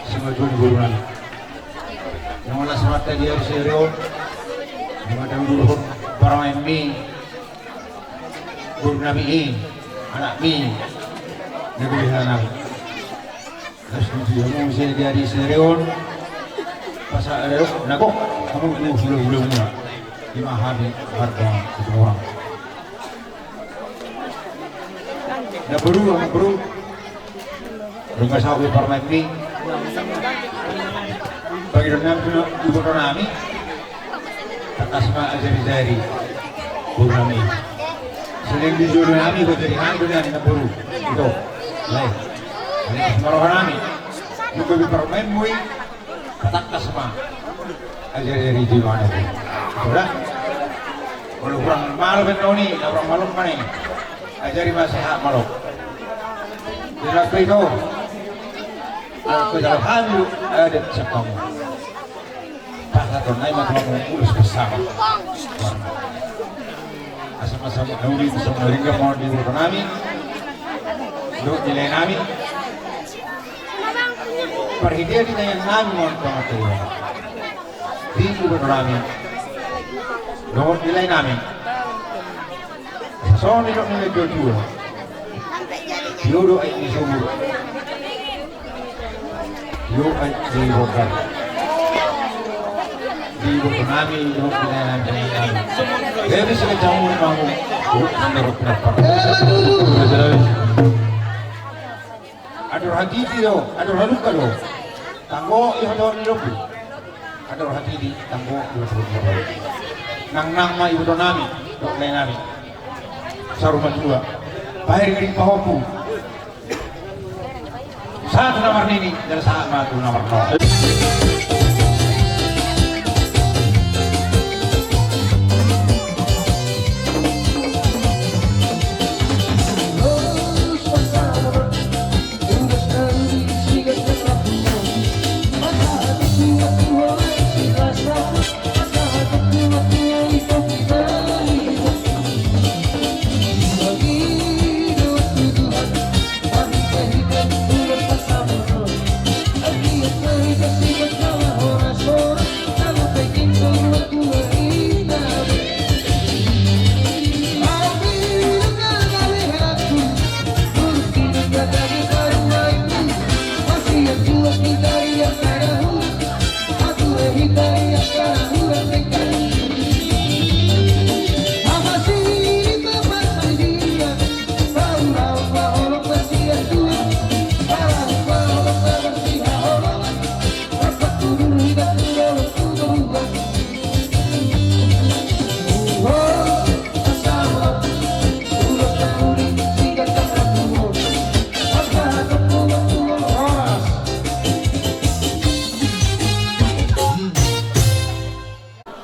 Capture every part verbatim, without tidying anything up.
Simatua ni boru nami. Nunga las rohanta di ari sadari on. Nunga dangdurhon parumaenmi, boru nami i, anakmi, na gabe hela nami. Las tutu hamu muse di ari sadari on. Pasahat na gok hamu tu hulahula muna. Ima hami marga Situmorang. Namboru, namboru. Dung sahat be parumaenmi, pangidoan nami tu iboto nami. Tangkas ma ajari-jari boru nami. Selain di jolo nami, huajari hami do nian namboru. Ito. Lae. Tangkas ma roha nami. Dung gabe parumaenmu i. Patangkas ma. Ajari-jari di mana tu? Sudah. Molo hurang malo pe na uli, na hurang malo ma i. Ajari ma sahat malo. Jelas pe ito. Anggo jalo hami adat sian hamu. Pasahaton nai ma tu hamu ulos bersama. Asa ma sahat na uli, asa ma ringgas ma di iboto nami. Dohot di lae nami. Parhitean ni tangiang nami ma on tu Amanta Debata. Di iboto nami dohot di lae nami. Asa songon nidok ni natuatua. Tio do aek ni sumur. Tio aek ni bondar. Di iboto nami dohot di lae nami. Jadi sekecamu mau. Menurut pendapat. Andor hatiti do, andor halumpang do. Tanggo i hata ni lombu. Andor hatiti, tanggo i hata ni lombu. Nangnang ma iboto nami dohot lae nami. Saur matua. Pahiring-hiring pahompu. Sahat tu na marnini, jala sahat ma tu na marnono.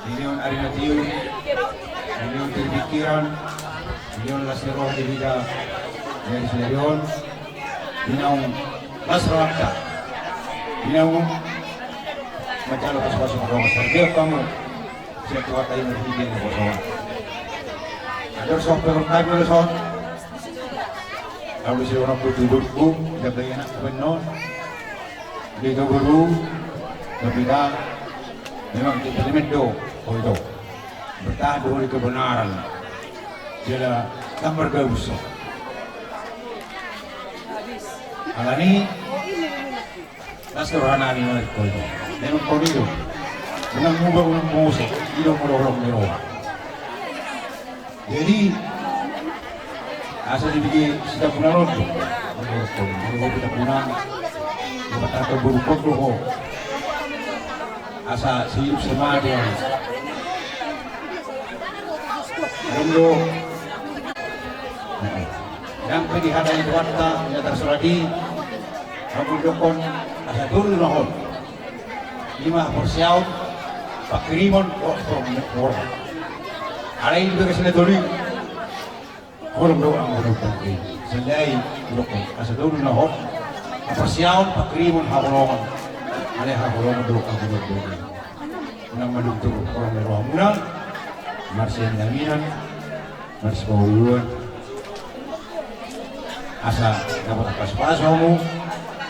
Di na on ari na tio, di na on tio pikiran, di na on las ni roha di hita, di ari sadari on, di na on las rohanta, di na on manjalo pasupasu, mardongan saripeon hamu sian Tuhanta i marhite na bosongan. Andor so pe on, andor so on. Au di si orang butuh buku, jaga anak benon. Di ito boru, na hita, memang kita lemen do, ho ito. Bertahan do di kebenaran. Jala, gambar gabus. Alani, las roha nami ma ho ito. Memang ho ito. Unang muba, unang mose, i do holong ni roha. Jadi, asa dibege sitambunan on do. Molo ho sitambunan, molo ho sitambunan, molo ho sitambunan, molo ho sitambunan, molo ho sitambunan. Asa sihidup semati on. Adong do. Ndang pe di hata ni Tuhanta, di na tarsurat i, hamu dokkon, asa tolu na hot. Ima haporseaon, panghirimon, dohot haholongon. Alai di bagasan na tolu i, holong do anggo na umpangi. Sandai, dokkon, asa tolu na hot. Haporseaon, panghirimon, haholongon. Alai haholongon do anggo na umpangi. Unang maluntur holong ni rohamuna. Marsiaminaminan. Marsipauluan. Asa dapot pasupasu hamu.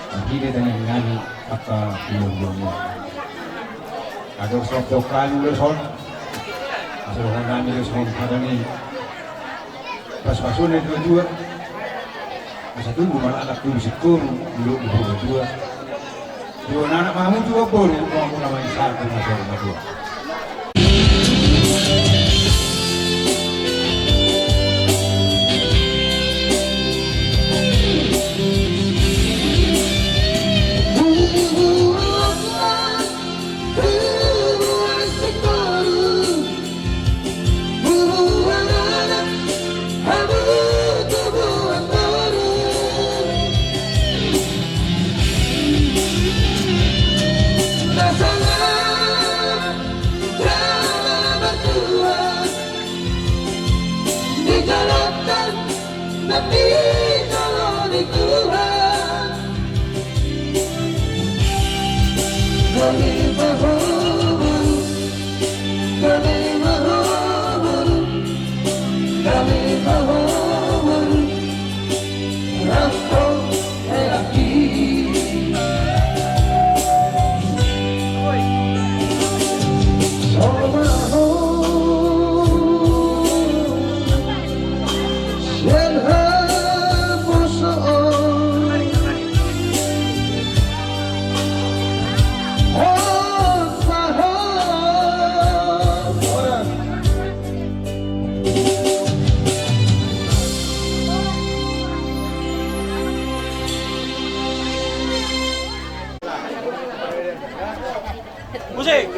Di tangiang nami angka hulahulamu. Adong songon hami do songon, songon hami do songon hata ni pasupasu ni natuatua. Asa tubu ma anak tubu singkoru, didok di boru tua. Didok anak ma hamu tu boru, hamu na mangisahon pasupasu ni natuatua. Di joloan, di jolo ni Tuhan. Kami berhubung, kami berhubung, kami berhubung. Musik.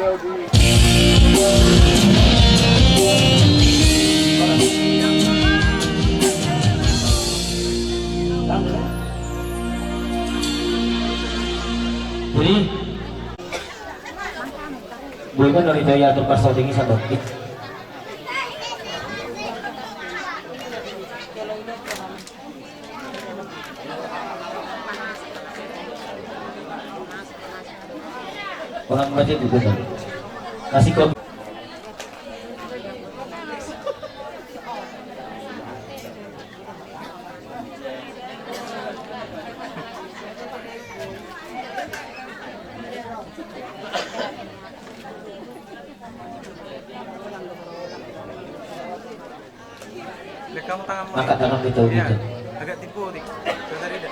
Jadi, boleh kan dari daya atau pas shooting sampai. Orang baca juga tadi. Kasih kopi. Angkat tangan kita, iya, gitu. Agak tipu, Dik. Saudara Ida.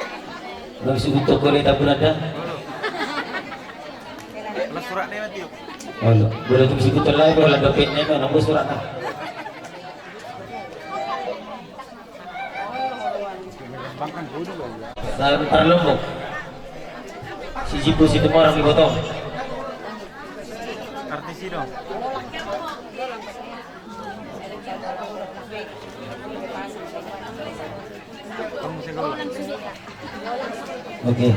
Bang, sebut toko le taburan dah. Olo. Olo, surat ni, Matio. Olo. Boleh tu sebut terlalu, boleh ada pet ni, mana surat dah. Dalam parlombok. Si Jipu, si Tumorang, di Botong. Artis i dong. Oke.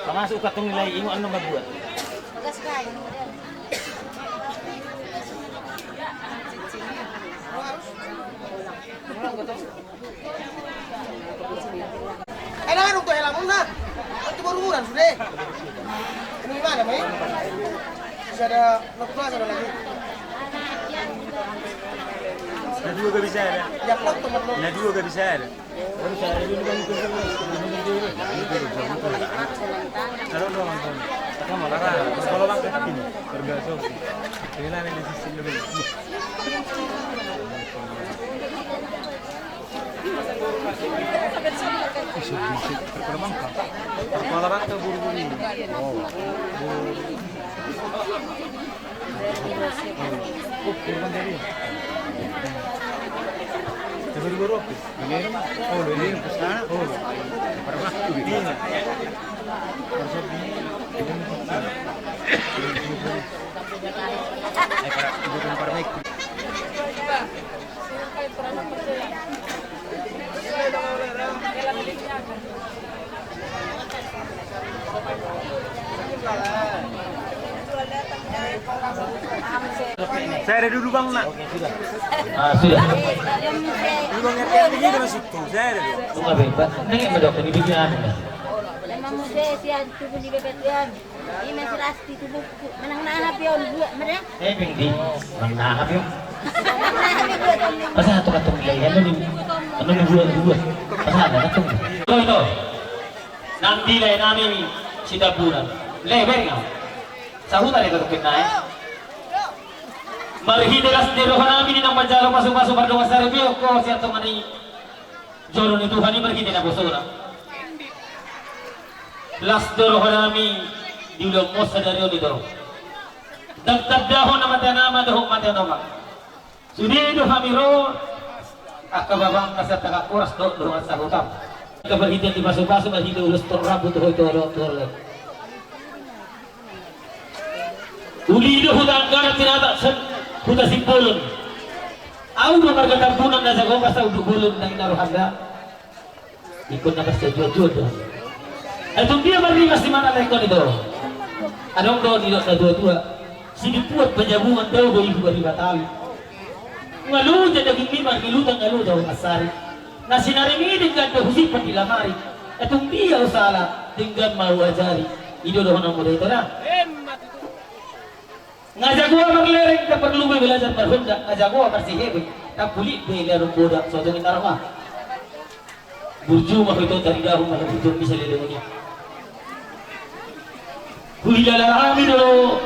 Pamasuk kantong nilai, ingot anu mambuat. Eh, na adong tu helmna. Kan tu baru murah sudah. Ini mana, Mai? Masih ada, no, plus ada lagi. Na dua gak bisa ada. Ya, kok temen lo. Na dua gak bisa ada. Kalau doang, kalau bang, ini terbiasa. Ini lah, ini sistem dulu. Kepala bangka buru-buru ini. Oh. Buru-buru apa? Ini. Oh, ini. Oh. Ini. Saya ada dulu, Bang, nak. Ah, sudah. Dulu, Bang, R T M ini masuk tuh. Saya ada dulu. Tunggu, Bang. Ini yang medok, ini bikin anu, ya. Memang muda, si Adi tubuh di bebek, ya. Ima si Rasti tubuhku. Manang na aha pe on, buat mana? Eh, Bing, Bing. Manang na aha pe on. Pasahat tu kantong nilai, anu ni, anu ni buat, buat. Pasahat tu kantong. Ito, ito. Nang di lae nami Sitambunan. Lae, bereng au. Sahuta lae katukin nai. Marhite las ni roha nami di na manjalo pasupasu pardongan saripeon ho sian tonga ni joro ni Tuhan i marhite naposona. Las do roha nami di ulaon sadari on, ito. Ndang tandahon na mate nama dohot mate nama. Sude do hami ro angka babang na sian Tangan Horas dohot dongan sahutam. Angka marhite di pasupasu marhite ulos torrabu tu ho, ito, olo, olo. Uli do huta Anggaran, Sinatak, Huta Simbolon. Au do marga Tambunan na jago asa unduk bolon na ina rohanda. Ingkon na marsijual-jual do. Ai tung dia marrimas di mana lae, ingkon, ito. Adong do didok na tua-tua, sidimpuan panjabungan dao do ihu bari batali. Nga loja dagingmi marngilutan, nga loja ho mansari. Na sinaring i denggan do husimpan di lamari. Ai tung dia husala, denggan ma huajari. I do dohononmu da, ito, da. Nga jago au marlereng, ndang porlu be belajar marhonda. Nga jago au marsihebet, ndang pulik be lehonon boda. Sotung i na roha. Burju ma ho, ito, taridahon ma ho burjuonmi saleleng on i. Huhilala hami do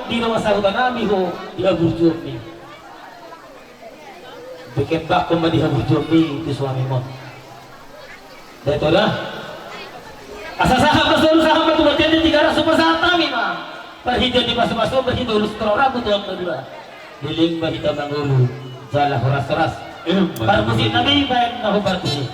di dongan sahuta nami ho di haburjuonmi. Dikembakkon ma di haburjuonmi tu suamim on. Da, ito, da. Asa sahat ma solu, sahat ma tu bontean ni Tigaras, hupasahat hami ma. Marhite di pasupasu, marhite ulos torrabu tu angka dua. Leleng ma hita mangolu jala horas-horas. Emma. Parmusik nami, baen ma ho parmusik.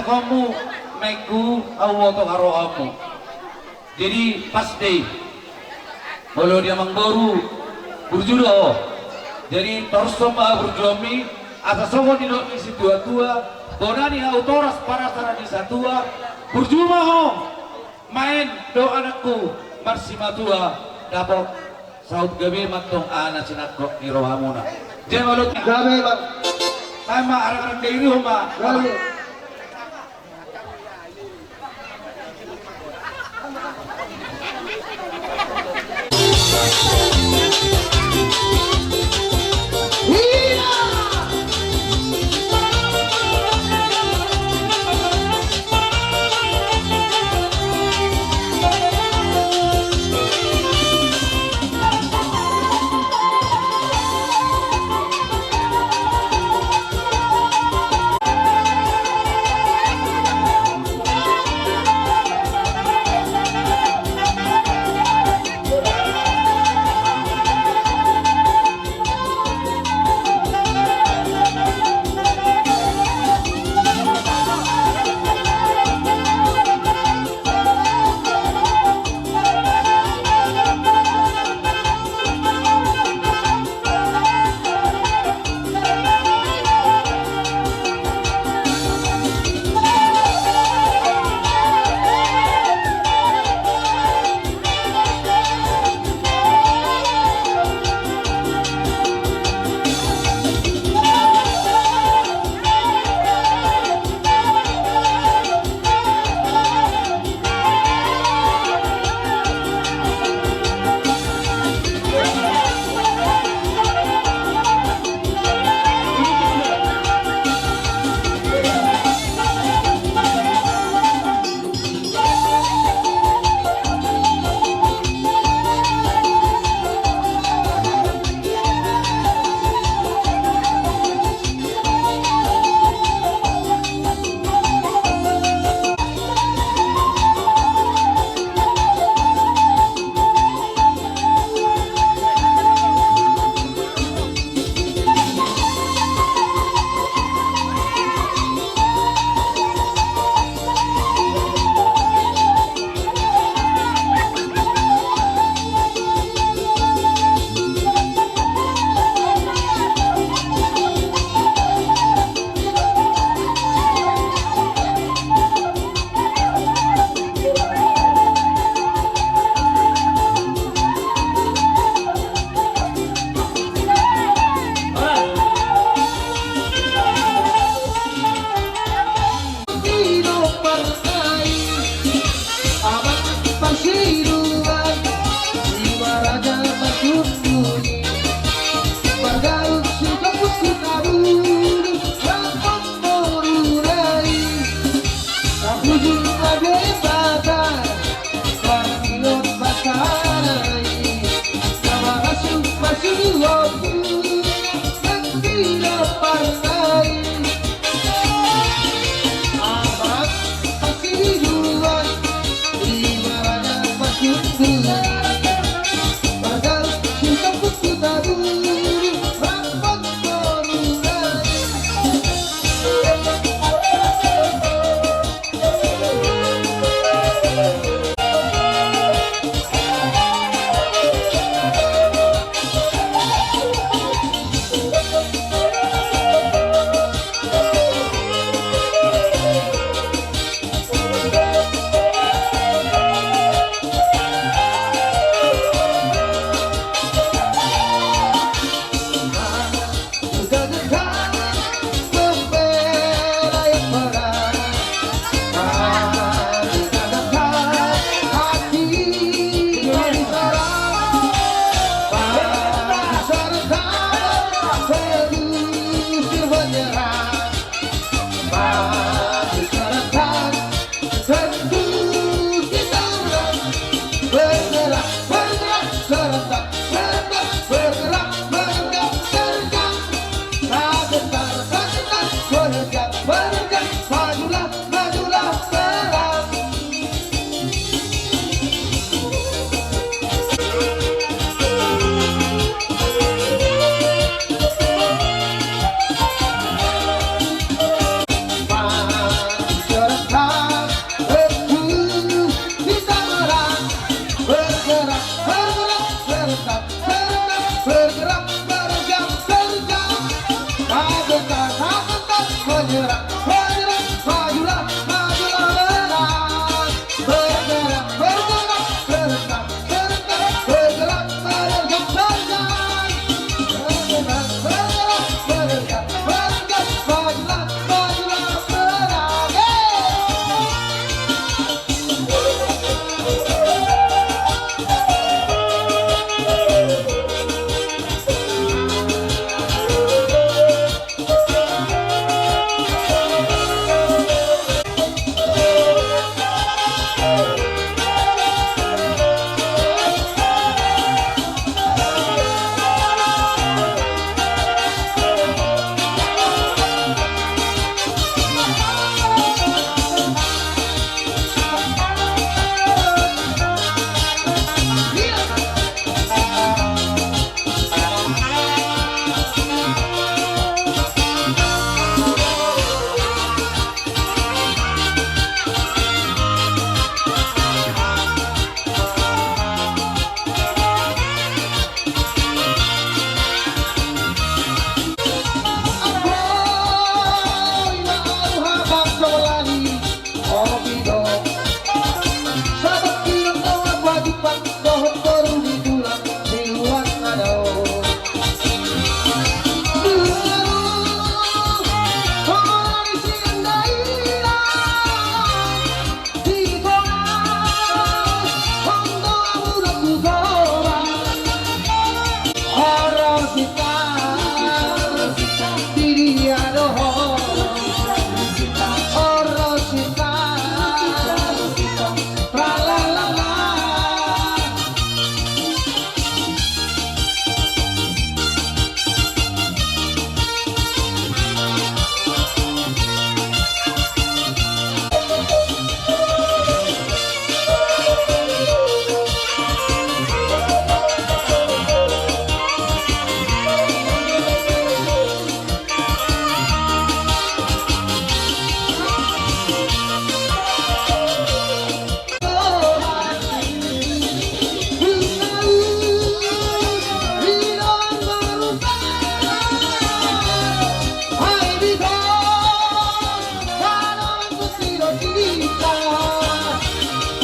Hamu, mengku, au oto harohamu. Jadi pas dei. Molo di amangboru, burju do ho. Jadi torus ma burjuonmi, asa songon nidok ni situatua, bona ni hau toras parasara ni satua, burju ma ho. Maen do anakku, marsimatua, dapot saut gabe ma antong aha na sinangkop ni rohamuna. Jadi molo gabe ma. Maen ma arang-arang dairi ho ma. Gabe.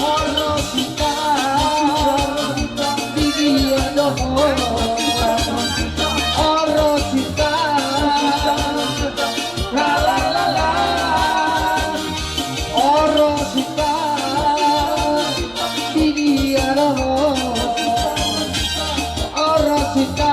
Orosita, di dia do ho? Orosita, la la la la. Orosita, di dia do ho? Orosita.